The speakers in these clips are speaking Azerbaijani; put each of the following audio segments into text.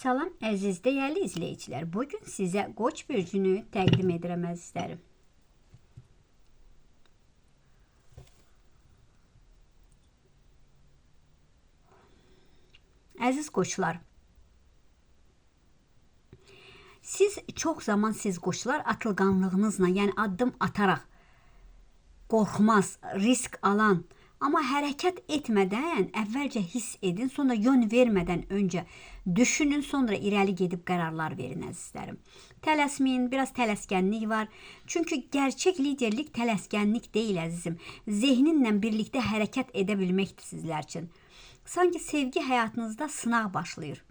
Salam əziz dəyərli izləyicilər. Bugün sizə Qoç bürcünü təqdim edirəm əzizlərim. Əziz qoçlar, siz çox zaman siz qoçlar atılqanlığınızla, yəni addım ataraq qorxmaz, risk alan, amma hərəkət etmədən əvvəlcə hiss edin, sonra yön vermədən öncə düşünün, sonra irəli gedib qərarlar verin əzizlərim. Tələsməyin, biraz tələskənlik var. Çünki gerçək liderlik tələskənlik deyil əzizim. Zehninlə birlikdə hərəkət edə bilməkdir sizlər üçün. Sanki sevgi həyatınızda sınaq başlayır.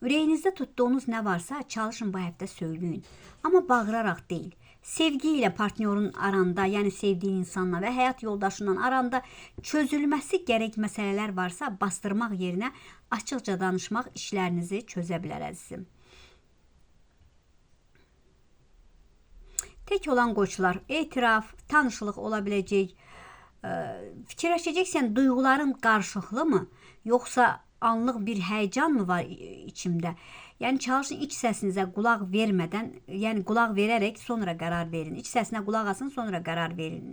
Ürəyinizdə tutduğunuz nə varsa çalışın bu həftə söyləyin. Amma bağıraraq deyil. Sevgi ilə partnyorun aranda, yəni sevdiyin insanla və həyat yoldaşından aranda çözülməsi gərək məsələlər varsa bastırmaq yerinə açıqca danışmaq işlərinizi çözə bilər əzizim. Tək olan qoçlar, etiraf, tanışlıq ola biləcək. Fikirləşəcəksən duyğuların qarışıqlı mı, yoxsa anlıq bir həyəcan mı var içimdə? Yəni çalışın iç səsinizə qulaq vermədən, yəni qulaq verərək sonra qərar verin. İç səsinə qulaq asın, sonra qərar verin.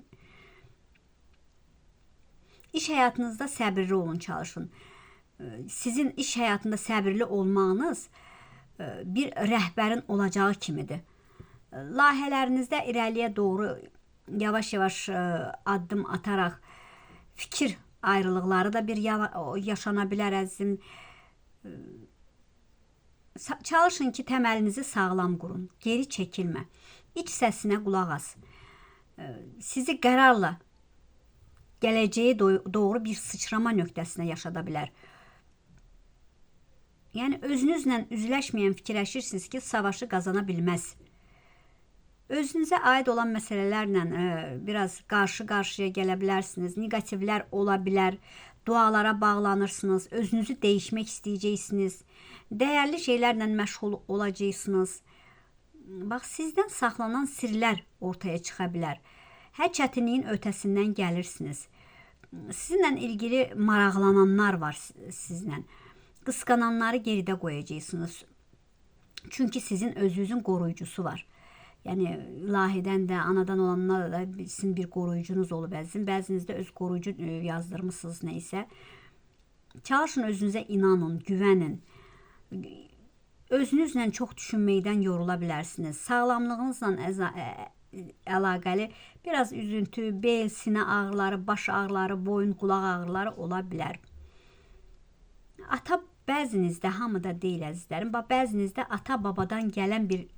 İş həyatınızda səbirli olun, çalışın. Sizin iş həyatında səbirli olmağınız bir rəhbərin olacağı kimidir. Layihələrinizdə irəliyə doğru yavaş-yavaş addım ataraq fikir ayrılıqları da bir yaşana bilər əzizim. Çalışın ki, təməlinizi sağlam qurun. Geri çəkilmə. İç səsinə qulaq as. Sizi qərarla gələcəyə doğru bir sıçrama nöqtəsinə yaşada bilər. Yəni özünüzlə üzləşməyən fikirləşirsiniz ki, savaşı qazana bilməz. Özünüzə aid olan məsələlərlə biraz qarşı-qarşıya gələ bilərsiniz. Negativlər ola bilər. Dualara bağlanırsınız. Özünüzü dəyişmək istəyəcəksiniz. Dəyərli şeylərlə məşğul olacaqsınız. Bax, sizdən saxlanan sirlər ortaya çıxa bilər. Hər çətinliyin ötəsindən gəlirsiniz. Sizinlə ilgili maraqlananlar var sizlə. Qısqananları geridə qoyacaqsınız. Çünki sizin özünüzün qoruyucusu var. Yəni ilahidən də, anadan olanlar da sizin bir qoruyucunuz olub əzizim. Bəziniz də öz qoruyucu yazdırmısınız nə isə. Çalışın özünüzə inanın, güvənin. Özünüzlə çox düşünməkdən yorula bilərsiniz. Sağlamlığınızla əlaqəli biraz üzüntü, bel, sinə ağrıları, baş ağrıları, boyun, qulaq ağrıları ola bilər. Ata bəzinizdə, hamıda deyil əzizlərim, bax bəzinizdə ata babadan gələn bir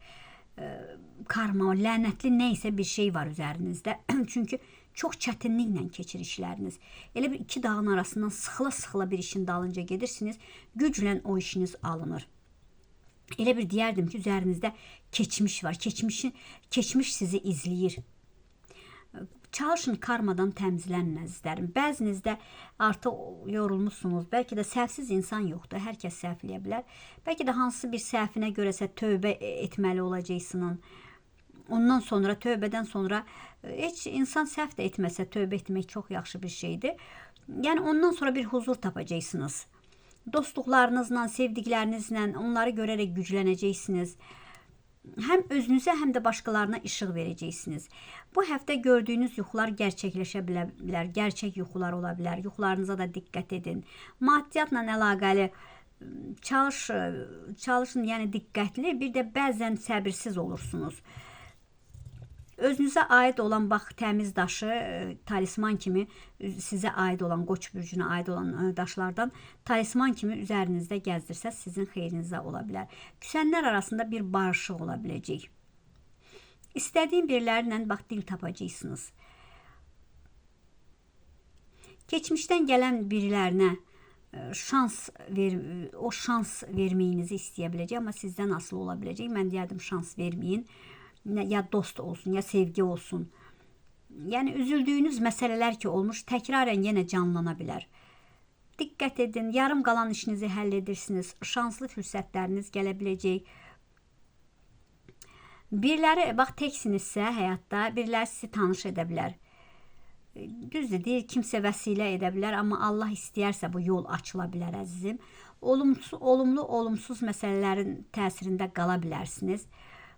karma, lənətli nə isə bir şey var üzərinizdə. Çünki çox çətinliklə keçir işləriniz. Elə bir iki dağın arasından sıxıla-sıxıla bir işin dalınca gedirsiniz, güclə o işiniz alınır. Elə bir deyərdim ki, üzərinizdə keçmiş var. Keçmiş sizi izləyir. Çalışın karmadan təmizlənin əzizlərim. Bəzinizdə artıq yorulmuşsunuz. Bəlkə də səhvsiz insan yoxdur. Hər kəs səhv eləyə bilər. Bəlkə də hansı bir səhvinə görəsə tövbə etməli olacaqsınız. Ondan sonra, tövbədən sonra heç insan səhv də etməsə tövbə etmək çox yaxşı bir şeydir. Yəni ondan sonra bir huzur tapacaqsınız. Dostluqlarınızla, sevdiklərinizlə onları görərək güclənəcəksiniz. Həm özünüzə, həm də başqalarına işıq verəcəksiniz. Bu həftə gördüyünüz yuxular gerçəkləşə bilər, gerçək yuxular ola bilər. Yuxularınıza da diqqət edin. Maddiyyatla əlaqəli çalışın, yəni diqqətli, bir də bəzən səbirsiz olursunuz. Özünüzə aid olan bax təmiz daşı, talisman kimi sizə aid olan, Qoç bürcünə aid olan daşlardan talisman kimi üzərinizdə gəzdirsə sizin xeyrinizə ola bilər. Küsənlər arasında bir barışıq ola biləcək. İstədiyin birilərlə bax dil tapacaqsınız. Keçmişdən gələn birilərinə şans verməyinizi istəyə biləcək, amma sizdən asılı ola biləcək. Mən deyərdim şans verməyin. Ya dost olsun, ya sevgi olsun. Yəni üzüldüyünüz məsələlər ki olmuş, təkrarən yenə canlana bilər. Diqqət edin, yarım qalan işinizi həll edirsiniz. Şanslı fürsətləriniz gələ biləcək. Biriləri, bax təksinizsə həyatda, biriləri sizi tanış edə bilər. Düzdür, deyir, kimsə vəsilə edə bilər, amma Allah istəyərsə bu yol açıla bilər əzizim. Olumlu, olumsuz məsələlərin təsirində qala bilərsiniz.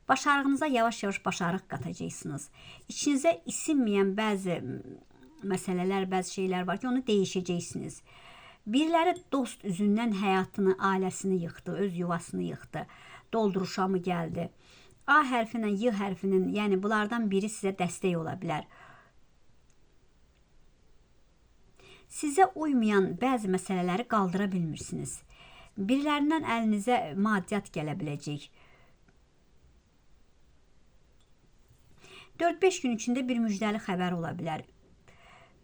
Başarığınıza yavaş-yavaş başarıq qatacaqsınız. İçinizə isinməyən bəzi məsələlər, bəzi şeylər var ki, onu dəyişəcəksiniz. Biriləri dost üzündən həyatını, ailəsini yıxdı, öz yuvasını yıxdı. Dolduruşa mı gəldi? A hərfi ilə Y hərfinin, yəni bunlardan biri sizə dəstək ola bilər. Sizə uymayan bəzi məsələləri qaldıra bilmirsiniz. Birilərindən əlinizə maddiyyat gələ biləcək. 4-5 gün içində bir müjdəli xəbər ola bilər.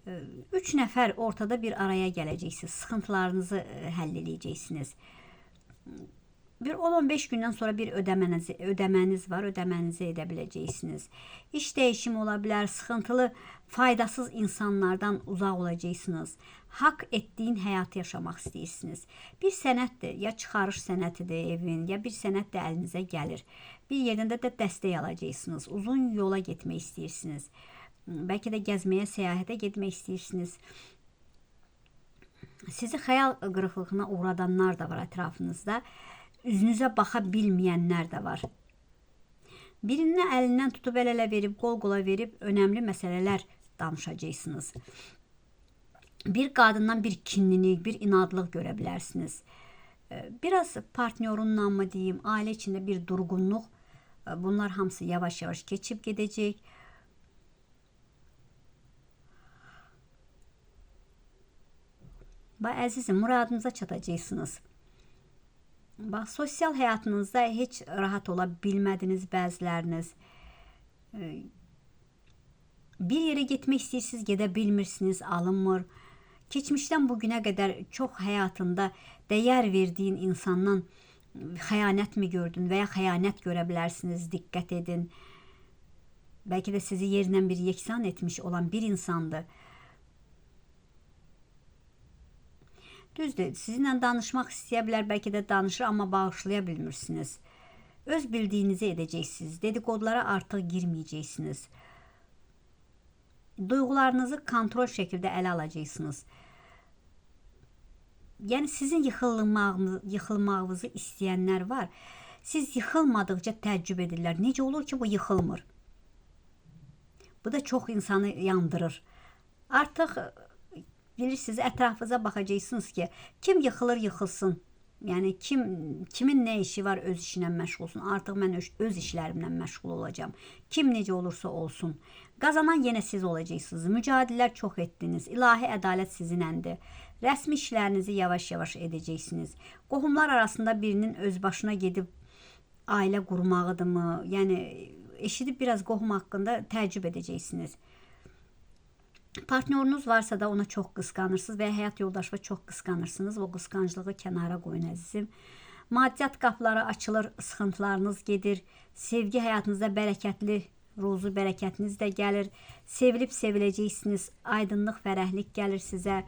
3 nəfər ortada bir araya gələcəksiniz. Sıxıntılarınızı həll edəcəksiniz. Bir 10-15 gündən sonra bir ödəməniz var, ödəmənizi edə biləcəksiniz. İş dəyişimi ola bilər, sıxıntılı, faydasız insanlardan uzaq olacaqsınız. Haqq etdiyin həyatı yaşamaq istəyirsiniz. Bir sənətdir, ya çıxarış sənətidir evin, ya bir sənət də əlinizə gəlir. Bir yerdən də dəstək alacaqsınız, uzun yola getmək istəyirsiniz. Bəlkə də gəzməyə, səyahətə getmək istəyirsiniz. Sizi xəyal qırıqlığına uğradanlar da var ətrafınızda. Üzünüzə baxa bilməyənlər də var. Birinin əlindən tutub el-ələ verib, qol-qola verib önəmli məsələlər danışacaqsınız. Bir qadından bir kinlilik, bir inadlıq görə bilərsiniz. Biraz partnyorunla mı deyim, ailə içində bir durğunluq, bunlar hamısı yavaş-yavaş keçib gedəcək. Bax, əzizim, muradınıza çatacaqsınız. Bax, sosial həyatınızda heç rahat ola bilmədiniz bəziləriniz. Bir yerə getmək istəyirsiniz, gedə bilmirsiniz, alınmır. Keçmişdən bugünə qədər çox həyatında dəyər verdiyin insandan xəyanət mi gördün və ya xəyanət görə bilərsiniz, diqqət edin. Bəlkə də sizi yerlə bir yeksan etmiş olan bir insandır. Düzdür, sizinlə danışmaq istəyə bilər, bəlkə də danışır, amma bağışlaya bilmirsiniz. Öz bildiyinizi edəcəksiniz, dedikodulara artıq girməyəcəksiniz. Duyğularınızı kontrol şəkildə ələ alacaqsınız. Yəni sizin yıxılmağınızı istəyənlər var. Siz yıxılmadıqca təəccüb edirlər. Necə olur ki, bu yıxılmır? Bu da çox insanı yandırır. Artıq bilirsiniz, ətrafınıza baxacaqsınız ki, kim yıxılır, yıxılsın. Yəni kimin nə işi var, öz işinə məşğul olsun. Artıq mən öz işlərimlə məşğul olacağam. Kim necə olursa olsun. Qazanan yenə siz olacaqsınız. Mücadilələr çox etdiniz. İlahi ədalət sizinləndir. Rəsmi işlərinizi yavaş-yavaş edəcəksiniz. Qohumlar arasında birinin öz başına gedib ailə qurmağıdırmı? Yəni eşidib biraz qohum haqqında təəccüb edəcəksiniz. Partnyorunuz varsa da ona çox qısqanırsınız və ya həyat yoldaşına çox qısqanırsınız. O qısqanclığı kənara qoyun əzizim. Maddiyyat qapıları açılır, sıxıntılarınız gedir. Sevgi həyatınızda bərəkətli, ruzu bərəkətiniz də gəlir. Sevilib seviləcəksiniz. Aydınlıq, fərəhlik gəlir sizə.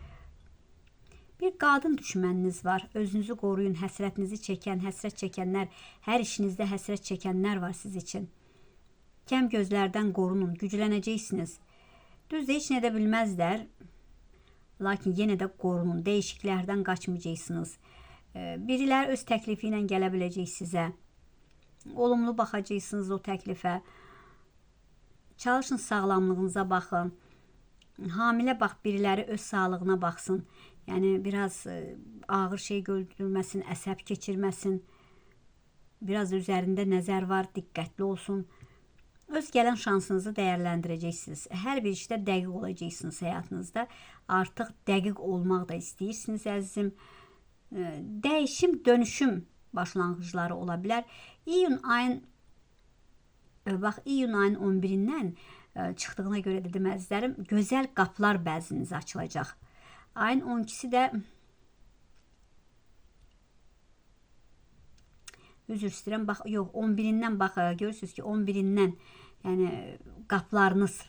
Bir qadın düşməniniz var. Özünüzü qoruyun. Həsrətinizi çəkən, həsrət çəkənlər, hər işinizdə həsrət çəkənlər var siz üçün. Kəm gözlərdən qorunun, güclənəcəksiniz. Düzdür, heç nə edə bilməzlər, lakin yenə də qorunun, dəyişikliklərdən qaçmayacaqsınız. Biriləri öz təklifi ilə gələ biləcək sizə. Olumlu baxacaqsınız o təklifə. Çalışın, sağlamlığınıza baxın. Hamilə bax, biriləri öz sağlığına baxsın. Yəni, biraz ağır şey gördürməsin, əsəb keçirməsin. Biraz üzərində nəzər var, diqqətli olsun. Öz gələn şansınızı dəyərləndirəcəksiniz. Hər bir işdə dəqiq olacaqsınız həyatınızda. Artıq dəqiq olmaq da istəyirsiniz əzizim. Dəyişim, dönüşüm başlanğıcları ola bilər. İyun ayın 11-dən çıxdığına görə dedim əzizlərim, gözəl qapılar bəzinizə açılacaq. Ayın 12-si də üzr istəyirəm, bax, yox, 11-dən bax, görürsünüz ki, 11-dən, yəni qapılarınız,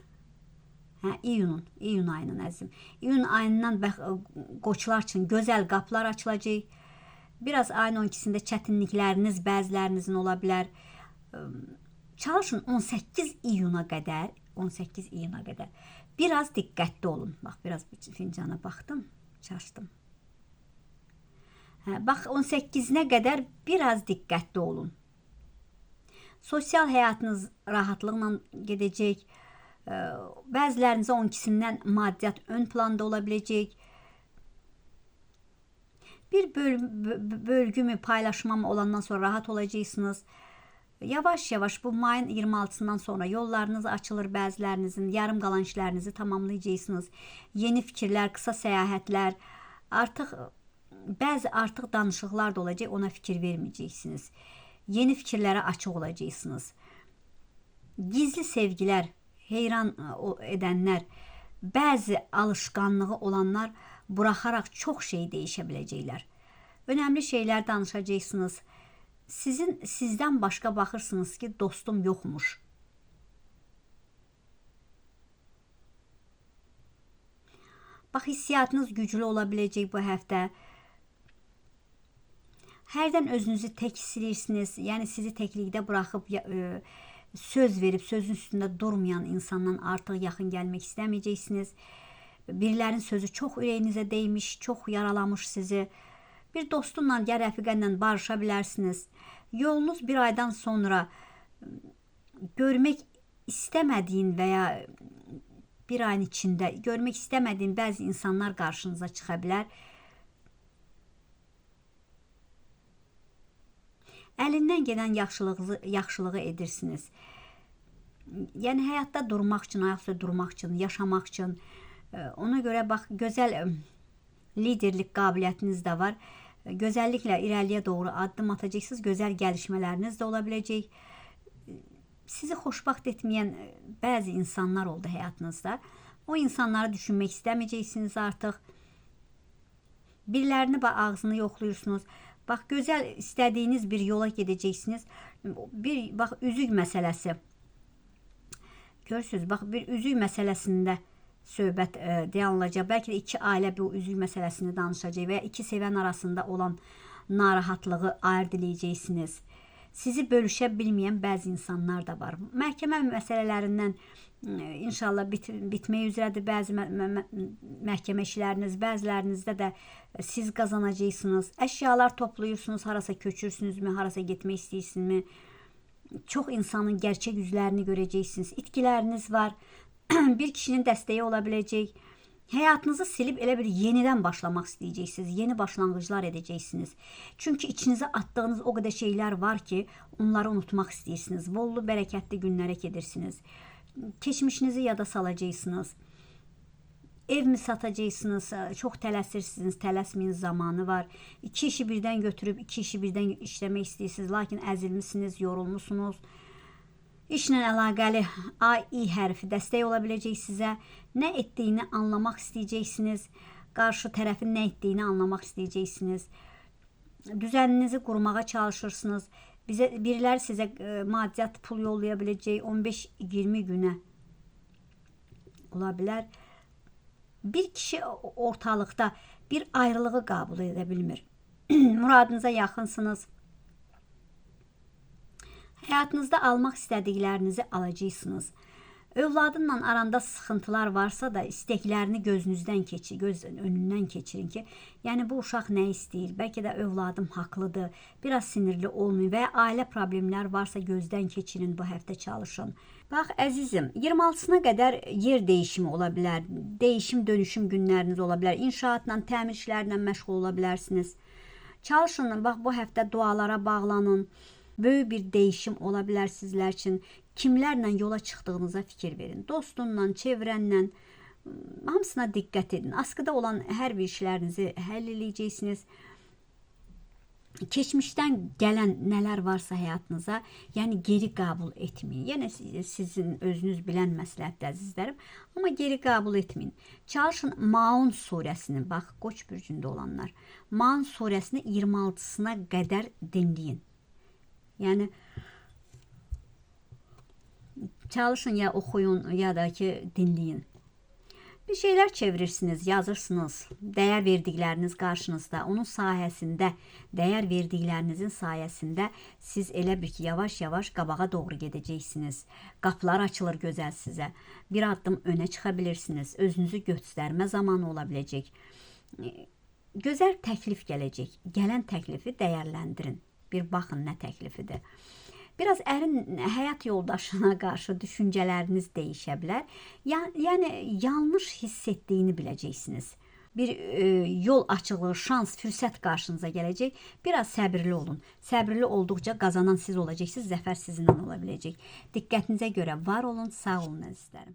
iyun ayının əzizim, iyun ayından bax, qoçlar üçün gözəl qapılar açılacaq. Biraz ayın 12-sində çətinlikləriniz bəzilərinizin ola bilər. Çalışın 18 iyuna qədər, 18 iyuna qədər Biraz diqqətli olun. Bax, biraz fincana baxdım, çaşdım. Hə, bax, 18-nə qədər biraz diqqətli olun. Sosial həyatınız rahatlıqla gedəcək. Bəzilərinizə 12-sindən maddiyyat ön planda ola biləcək. Bir bölgü mü, paylaşma mı olandan sonra rahat olacaqsınız. Yavaş yavaş bu mayın 26-sından sonra yollarınız açılır bəzilərinizin, yarım qalan işlərinizi tamamlayacaqsınız. Yeni fikirlər, qısa səyahətlər, artıq bəzi artıq danışıqlar da olacaq, ona fikir verməyəcəksiniz. Yeni fikirlərə açıq olacaqsınız. Gizli sevgilər, heyran edənlər, bəzi alışqanlığı olanlar buraxaraq çox şey dəyişə biləcəklər. Önəmli şeylər danışacaqsınız. Sizdən başqa baxırsınız ki, dostum yoxmuş. Bax, hissiyatınız güclü ola biləcək bu həftə. Hərdən özünüzü tək hiss edirsiniz. Yəni sizi təklikdə buraxıb söz verib sözün üstündə durmayan insandan artıq yaxın gəlmək istəməyəcəksiniz. Birilərinin sözü çox ürəyinizə dəymiş, çox yaralamış sizi. Bir dostunla ya rəfiqənlə barışa bilərsiniz. Yolunuz bir aydan sonra görmək istəmədiyin və ya bir ayın içində görmək istəmədiyin bəzi insanlar qarşınıza çıxa bilər. Əlindən gələn yaxşılığı edirsiniz. Yəni həyatda durmaq üçün, ayaq üstə durmaq üçün, yaşamaq üçün. Ona görə bax, gözəl liderlik qabiliyyətiniz də var. Gözəlliklə irəliyə doğru addım atacaqsınız. Gözəl gəlişmələriniz də ola biləcək. Sizi xoşbəxt etməyən bəzi insanlar oldu həyatınızda. O insanları düşünmək istəməyəcəksiniz artıq. Birilərini bax, ağzını yoxluyursunuz. Bax, gözəl istədiyiniz bir yola gedəcəksiniz. Bir bax, üzük məsələsi. Görürsünüz, bax, bir üzük məsələsində söhbət dayanılacaq. Bəlkə də iki ailə bu üzük məsələsini danışacaq və ya iki sevən arasında olan narahatlığı ayırd eləyəcəksiniz. Sizi bölüşə bilməyən bəzi insanlar da var. Məhkəmə məsələlərindən inşallah bitmək üzrədir bəzi məhkəmə işləriniz, bəzilərinizdə də siz qazanacaqsınız. Əşyalar toplayırsınız, harasa köçürsünüzmü, harasa getmək istəyirsinizmi? Çox insanın gerçək üzlərini görəcəksiniz. İtkiləriniz var. Bir kişinin dəstəyi ola biləcək. Həyatınızı silib elə bir yenidən başlamaq istəyəcəksiniz. Yeni başlanğıclar edəcəksiniz. Çünki içinizə atdığınız o qədər şeylər var ki, onları unutmaq istəyirsiniz. Bollu, bərəkətli günlərə gedirsiniz. Keçmişinizi yada salacaqsınız. Ev mi satacaqsınız? Çox tələsirsiniz. Tələsməyin, zamanı var. İki işi birdən götürüb, iki işi birdən işləmək istəyirsiniz. Lakin əzilmisiniz, yorulmusunuz. İşlə əlaqəli A, İ hərfi dəstək ola biləcək sizə. Nə etdiyini anlamaq istəyəcəksiniz. Qarşı tərəfin nə etdiyini anlamaq istəyəcəksiniz. Düzəninizi qurmağa çalışırsınız. Biriləri sizə maddiyyat pul yollaya biləcək. 15-20 günə ola bilər. Bir kişi ortalıqda bir ayrılığı qəbul edə bilmir. Muradınıza yaxınsınız. Həyatınızda almaq istədiklərinizi alacaqsınız. Övladınla aranda sıxıntılar varsa da istəklərini gözünüzdən keçir, göz önündən keçirin ki, yəni bu uşaq nə istəyir? Bəlkə də övladım haqlıdır. Biraz sinirli olmayın və ya ailə problemlər varsa gözdən keçirin, bu həftə çalışın. Bax əzizim, 26-sına qədər yer dəyişimi ola bilər. Dəyişim, dönüşüm günləriniz ola bilər. İnşaatla, təmir işlərlə məşğul ola bilərsiniz. Çalışın, bax bu həftə dualara bağlanın. Böyük bir değişim ola bilər sizlər üçün. Kimlərlə yola çıxdığınıza fikir verin. Dostunla, çevrənlə, hamısına diqqət edin. Askıda olan hər bir işlərinizi həll eləyəcəksiniz. Keçmişdən gələn nələr varsa həyatınıza, yəni geri qəbul etməyin. Yenə sizin özünüz bilən məsləhətdir əzizlərim, amma geri qəbul etməyin. Çalışın Maun surəsini, bax Qoç bürcündə olanlar, Maun surəsini 26-sına qədər dinləyin. Yəni çalışın ya oxuyun ya da ki dinləyin. Bir şeylər çevirirsiniz, yazırsınız. Dəyər verdikləriniz qarşınızda, onun sayəsində, dəyər verdiklərinizin sayəsində siz elə bil ki, yavaş-yavaş qabağa doğru gedəcəksiniz. Qapılar açılır gözəl sizə. Bir addım önə çıxa bilirsiniz. Özünüzü göstərmə zamanı ola biləcək. Gözəl təklif gələcək. Gələn təklifi dəyərləndirin. Bir baxın nə təklifidir. Biraz ərin həyat yoldaşına qarşı düşüncələriniz dəyişə bilər. Yəni yanlış hiss etdiyini biləcəksiniz. Bir yol açıqlığı, şans, fürsət qarşınıza gələcək. Biraz səbirli olun. Səbirli olduqca qazanan siz olacaqsınız, zəfər sizinlə ola biləcək. Diqqətinizə görə var olun, sağ olun əzizlərim.